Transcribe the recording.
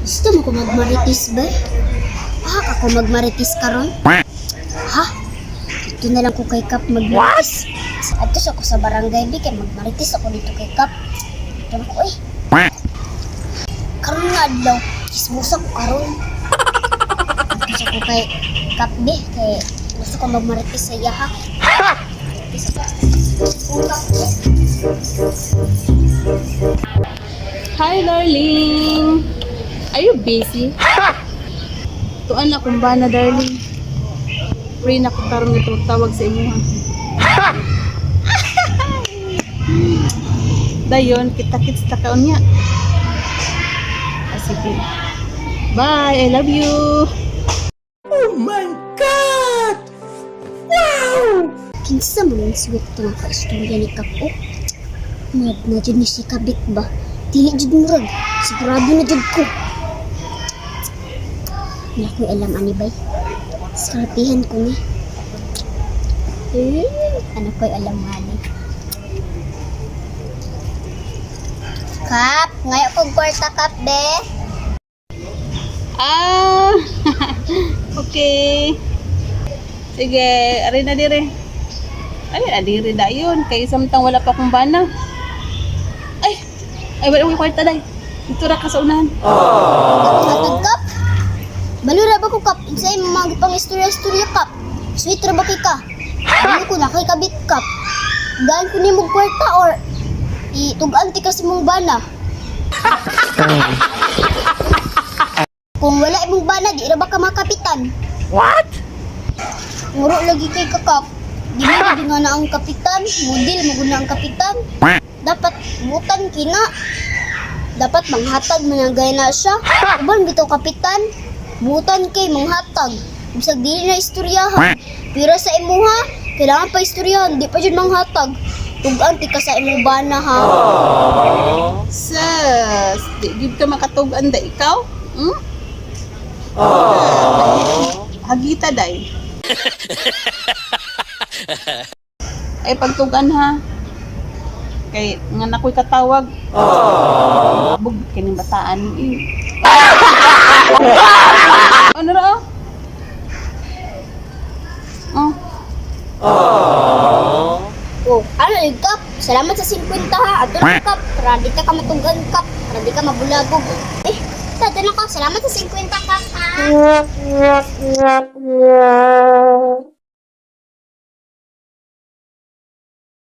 Gusto mo ko magmarites ba? Ah, ako magmarites karon? Ha? Dito na lang ko kay Kap magmarites. Adto sa ko sa barangay bi kay magmarites ako dito kay Kap. Dito na ko eh. Karon nga adlaw, kismusa ko karon. Adto sa ko kay Kap bi kay gusto ko magmarites sa iya ha. Marites ako. Oh, Kap, eh. Hi, darling! Are you busy? Tuan akong bana, darling. Free na ko karon nga tawag sa imuha. Dayon, kita-kits ta kaon niya. Ah, sige. Bye! I love you! Kinsa man ang sweet to nga kaistorya ni Kap oh? Mad na jud ni si Kabit ba? Dili jud murag. Sigurado na jud ko. Wala ko'y alam ani bay. Skartihan ko ni. Eh, ano ko'y alam ani. Kap, ngayon kong kwarta Kap be. Ah! Okay. Sige, ari na dire. Ay, na dire dayon kay samtang wala pa akong bana. Ay, ay wala akong kwarta day. Dito ra ka sa unahan. Hatag Kap. Balura ba ko Kap? Unsay mga pang istorya-istorya Kap? Sweet ra ba kay ka? Ano ko na kay kabit Kap? Gaan ko nimo kwarta or itugan ti kasi mong bana. Kung wala imong bana, di ra ba ka makapitan? What? Nguro lagi kay kakap. Di mo di nga na ang kapitan, model mo gud na ang kapitan. Dapat butan kina. Dapat manghatag managay na siya. Uban bitaw kapitan, butan kay manghatag. Bisag dili na istoryahan. Pero sa imuha, kailangan pa istoryahan, di pa jud manghatag. Tugan ti ka sa imong bana ha. Sus, di gyud ka makatug-an da ikaw? Hmm? Ah, hagita day. Ay pagtugan ha. Kay nga nakoy katawag. Bug kining bataan eh. Ano ra oh? Oh. Oh, ano yung kap? Salamat sa 50 ha. Ato na kap. Para di ka matugan kap. Para di ka mabulagog. Eh, tada na kap. Salamat sa 50 kap ha.